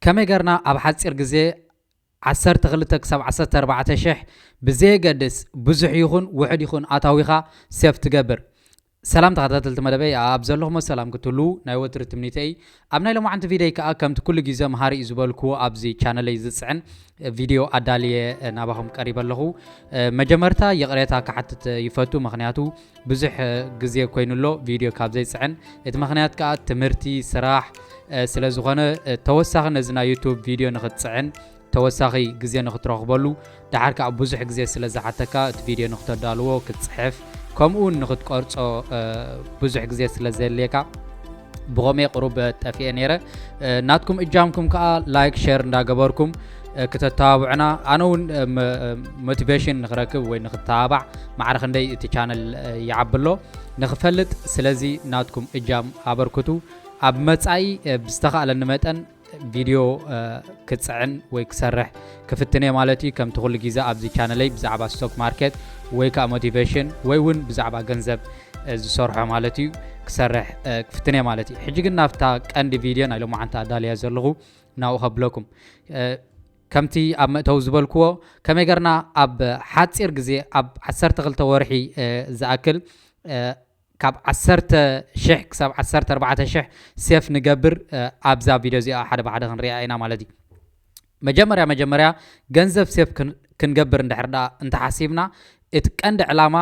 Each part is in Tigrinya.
ከመይ ገርና ኣብ ሓፂር ግዜ ዓሰርተ ክልተ ክሳብ ዓሰርተ ኣርባዕተ ሽሕ ብዘየገድስ ብዙሕ ይኹን ውሕድ ይኹን ኣታዊኻ ሴፍ ትገብር? ሰላም ተኸታተልቲ መደበይ፣ ኣብ ዘለኹሞ ሰላም ክትህሉ ናይ ወትሪ ትምኒተይ። ኣብ ናይ ሎማዓንቲ ቪድዮይ ከኣ ከምቲ ኩሉ ግዜ መሃሪ እዩ ዝበልክዎ ኣብዚ ቻነለይ ዝፅዕን ቪድዮ ኣዳልየ ናባኹም ቀሪበ ኣለኹ። መጀመርታ ይቕሬታ ክሓትት ይፈቱ፣ ምኽንያቱ ብዙሕ ግዜ ኮይኑሎ ቪድዮ ካብ ዘይፅዕን። እቲ ምኽንያት ከኣ ትምህርቲ፣ ስራሕ ስለ ዝኾነ፣ ተወሳኺ ነዚ ናይ ዩቱብ ቪድዮ ንኽትፅዕን ተወሳኺ ግዜ ንኽትረኽበሉ፣ ደሓር ከኣ ብዙሕ ግዜ ስለ ዝሓተካ እቲ ቪድዮ ንኽተዳልዎ ክትፅሕፍ፣ ከምኡ እውን ንኽትቀርጾ ብዙሕ ግዜ ስለ ዘድልየካ፣ ብኸምኡ ቁሩብ ጠፊኤ ነይረ። ናትኩም እጃምኩም ከኣ ላይክ፣ ሸር እንዳገበርኩም ክተተባብዑና፣ ኣነ እውን ሞቲቬሽን ንኽረክብ ወይ ንኽተባባዕ፣ ማዕረ ክንደይ እቲ ቻነል ይዓቢ ኣሎ ንኽፈልጥ። ስለዚ ናትኩም እጃም ኣበርክቱ። ኣብ መጻኢ ብዝተኻእለኒ መጠን ቪድዮ ክፅዕን ወይ ክሰርሕ ክፍትን እየ ማለት እዩ። ከምቲ ኩሉ ግዜ ኣብዚ ቻነለይ ብዛዕባ ስቶክ ማርኬት ወይ ከዓ ሞቲቬሽን ወይ እውን ብዛዕባ ገንዘብ ዝሰርሖ ማለት እዩ ክሰርሕ ክፍትን እየ ማለት እዩ። ሕጂ ግን ናብታ ቀንዲ ቪድዮ ናይ ሎማዓንቲ ኣዳልያ ዘለኹ ናብኡ ከብለኩም። ከምቲ ኣብ መእተዊ ዝበልክዎ፣ ከመይ ገርና ኣብ ሓፂር ግዜ፣ ኣብ ዓሰርተ ክልተ ወርሒ ዝኣክል ካብ ዓሰርተ ሽሕ ክሳብ ዓሰርተ ኣርባዕተ ሽሕ ሴፍ ንገብር ኣብዛ ቪድዮ እዚኣ ሓደ ብሓደ ክንሪኣ ኢና ማለት እዩ። መጀመርያ መጀመርያ ገንዘብ ሴፍ ክንገብር እንድሕር ደኣ እንተሓሲብና፣ እቲ ቀንዲ ዕላማ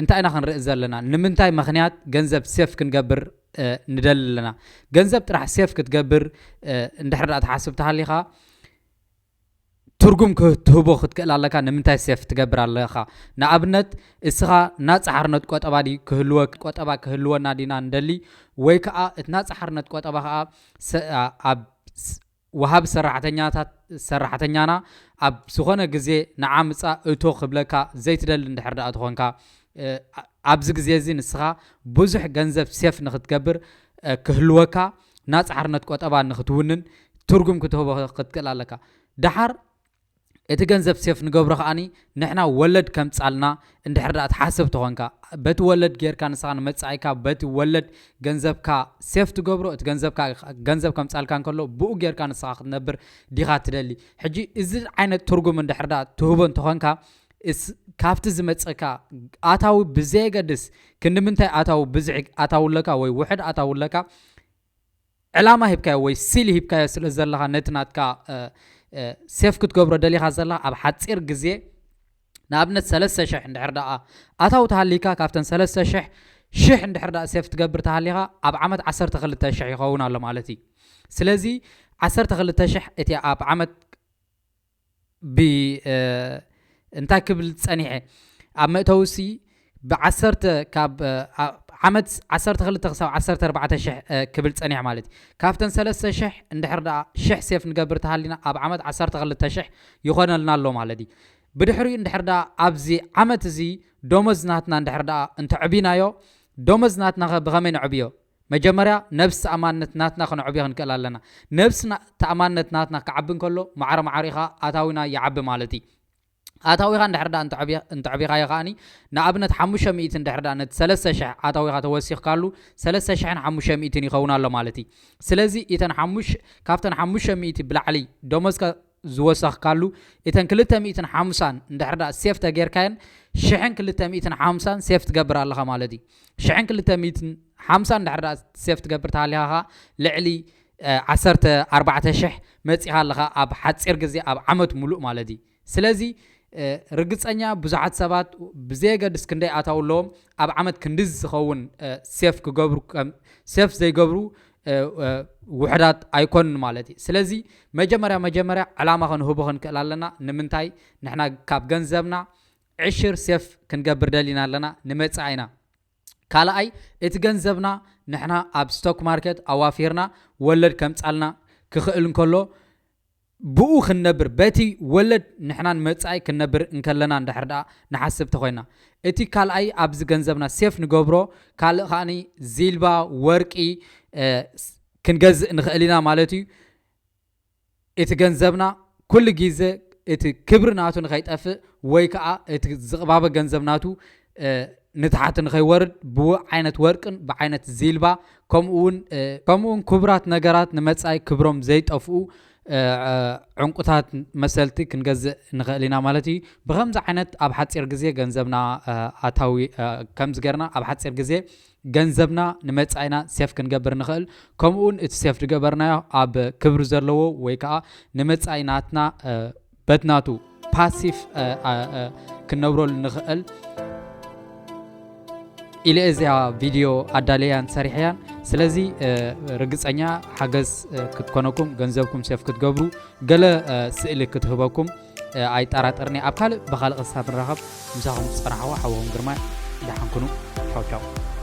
እንታይ ኢና ክንርኢ ዘለና? ንምንታይ ምኽንያት ገንዘብ ሴፍ ክንገብር ንደሊ ኣለና? ገንዘብ ጥራሕ ሴፍ ክትገብር እንድሕር ደኣ ትሓስብ ተሃሊኻ፣ ትርጉም ክትህቦ ክትክእል ኣለካ። ንምንታይ ሴፍ ትገብር ኣለኻ? ንኣብነት እስኻ ናጻ ሓርነት ቆጠባ ድዩ ክህልወ-፣ ቆጠባ ክህልወና ዲና ንደሊ? ወይ ከኣ እቲ ናጻ ሓርነት ቆጠባ ከኣ ሰ-፣ ኣ-፣ ኣብ ስ-፣ ወሃቢ ሰራሕተኛታት፣ ሰራሕተኛና ኣብ ዝኾነ ግዜ ንዓ ምጻእ እቶ ክብለካ ዘይትደሊ እንድሕር ደኣ ትኾንካ፣ እ፣ ኣ-፣ ኣብዚ ግዜ እዚ ንስኻ ብዙሕ ገንዘብ ሴፍ ንኽትገብር፣ እ፣ ክህልወካ፣ ናጻ ሓርነት ቆጠባ ንኽትውንን ትርጉም ክትህቦ ክትክእል ኣለካ። ደሓር እቲ ገንዘብ ሴፍ ንገብሮ ከኣኒ ንሕና ወለድ ከምጻልና እንድሕር ደኣ ትሓስብ ተኾንካ፣ በቲ ወለድ ጌርካ ንስኻ ንመጻኢካ በቲ ወለድ ገንዘብካ ሴፍ ትገብሮ፣ እቲ ገንዘብካ፣ ገንዘብ ከምጻልካ እንከሎ ብኡ ጌርካ ንስኻ ክትነብር ዲኻ ትደሊ? ሕጂ እዚ ዓይነት ትርጉም እንድሕር ደኣ ትህቦ እንተኾንካ፣ እስ-፣ ካብቲ ዝመጸካ ኣታዊ ብዘየገድስ፣ ክንዲ ምንታይ ኣታዊ፣ ብዝሒ ኣታዊ ኣለካ ወይ ውሕድ ኣታዊ ኣለካ፣ ዕላማ ሂብካዮ ወይ ሲል ሂብካዮ ስለ ዘለኻ፣ ነቲ ናትካ፣ እ፣ እ፣ ሴፍ ክትገብሮ ደሊኻ ዘለኻ፣ ኣብ ሓጺር ግዜ፣ ንኣብነት ሰለስተ ሽሕ እንድሕር ደኣ ኣታዊ ተሃሊካ፣ ካብተን ሰለስተ ሽሕ፣ ሽሕ እንድሕር ደኣ ሴፍ ትገብር ተሃሊኻ፣ ኣብ ዓመት ዓሰርተ ክልተ ሽሕ ይኸውን ኣሎ ማለት እዩ። ስለዚ ዓሰርተ ክልተ ሽሕ እቲ ኣብ ዓመት ብ-፣ እ፣ እንታይ ክብል ጸኒሐ? ኣብ መእተዊሲ ብዓሰርተ ካብ፣ እ፣ ዓ-፣ ዓመት ዓሰርተ ክልተ ክሳብ ዓሰርተ ኣርባዕተ ሽሕ፣ እ፣ ክብል ጸኒሐ ማለት እዩ። ካብተን ሰለስተ ሽሕ እንድሕር ደኣ ሽሕ ሴፍ ንገብር ተሃሊና፣ ኣብ ዓመት ዓሰርተ ክልተ ሽሕ ይኾነልና ኣሎ ማለት እዩ። ብድሕሪኡ እንድሕር ደኣ ኣብዚ ዓመት እዚ ደሞዝ ናትና እንድሕር ደኣ እንተዕቢናዮ፣ ደሞዝ ናትና ኸ ብኸመይ ነዕብዮ? መጀመርያ ነብስ ተኣማንነት ናትና ከነዕብዮ ክንክእል ኣለና። ነብስ ና-፣ ተኣማንነት ናትና ክዓቢ እንከሎ፣ ማዕረ ማዕሪኻ ኣታዊና ይዓቢ ማለት እዩ። ኣታዊኻ እንድሕር ደኣ እንተዕብየ-፣ እንተዕቢኻዮ ከኣኒ፣ ንኣብነት ሓሙሽተ ሚእቲ እንድሕር ደኣ ነቲ ሰለስተ ሽሕ ኣታዊኻ ተወሲኽካሉ፣ ሰለስተ ሽሕን ሓሙሽተ ሚእትን ይኸውን ኣሎ ማለት እዩ። ስለዚ እተን ሓሙሽ-፣ ካብተን ሓሙሽተ ሚእቲ ብላዕሊ ደሞዝካ ዝወሰኽካሉ፣ እተን ክልተ ሚእትን ሓምሳን እንድሕር ደኣ ሴፍ ተጌርካየን፣ ሽሕን ክልተ ሚእትን ሓምሳን ሴፍ ትገብር ኣለኻ ማለት እዩ። ሽሕን ክልተ ሚእትን ሓምሳን እንድሕር ደኣ ሴፍ ትገብር ተሃሊኻ ኸኣ፣ ልዕሊ፣ እ፣ ዓሰርተ ኣርባዕተ ሽሕ መጺኻ ኣለኻ ኣብ ሓጺር ግዜ፣ ኣብ ዓመት ሙሉእ ማለት እዩ። ስለዚ፣ እ፣ ርግጸኛ ብዙሓት ሰባት ብዘየገድስ ክንደይ ኣታዊ ኣለዎም፣ ኣብ ዓመት ክንድዚ ዝኸውን፣ እ፣ ሴፍ ክገብሩ ከም፣ ሴፍ ዘይገብሩ፣ እ፣ እ፣ ውሑዳት ኣይኮኑን ማለት እዩ። ስለዚ መጀመርያ መጀመርያ ዕላማ ክንህቦ ክንክእል ኣለና። ንምንታይ ንሕና ካብ ገንዘብና ዕሽር ሴፍ ክንገብር ደሊና ኣለና ንመጻኢና? ካልኣይ፣ እቲ ገንዘብና ንሕና ኣብ ስቶክ ማርኬት ኣዋፊርና ወለድ ከምጻልና ክኽእል እንከሎ፣ ብኡ ክንነብር፣ በቲ ወለድ ንሕና ንመጻኢ ክንነብር እንከለና እንድሕር ደኣ ንሓስብ ተኾይና፣ እቲ ካልኣይ ኣብዚ ገንዘብና ሴፍ ንገብሮ፣ ካልእ ከኣኒ ዚልባ፣ ወርቂ፣ እ፣ ስ-፣ ክንገዝእ ንኽእል ኢና ማለት እዩ። እቲ ገንዘብና ኩሉ ግዜ እቲ ክብሪ ናቱ ንኸይጠፍእ ወይ ከኣ እቲ ዝቕባበ ገንዘብ ናቱ፣ እ፣ ንታሕቲ ንኸይወርድ ብዓይነት ወርቅን ብዓይነት ዚልባ ከምኡ እውን፣ እ፣ ከምኡ እውን ክቡራት ነገራት ንመጻኢ ክብሮም ዘይጠፍኡ፣ ዕንቁታት መሰልቲ ክንገዝእ ንኽእል ኢና ማለት እዩ። ብከምዚ ዓይነት ኣብ ሓፂር ግዜ ገንዘብና ኣታዊ ከምዚ ገርና ኣብ ሓፂር ግዜ ገንዘብና ንመፃኢና ሴፍ ክንገብር ንኽእል። ከምኡውን እቲ ሴፍ ዝገበርናዮ ኣብ ክብሪ ዘለዎ ወይ ከዓ ንመፃኢ ናትና በትናቱ ፓሲፍ ክንነብረሉ ንኽእል ኢለ እዚኣ ቪድዮ ኣዳለያን ሰሪሐያን። ስለዚ ርግፀኛ ሓገዝ ክትኮነኩም ገንዘብኩም ሴፍ ክትገብሩ ገለ ስእሊ ክትህበኩም ኣይጠራጠርኒ። ኣብ ካልእ ብካልእ ቅስታት ንራኸብ። ምሳኹም ዝፀናሕዎ ሓወኹም ግርማይ። ደሓን ኩኑ። ቻው ቻው።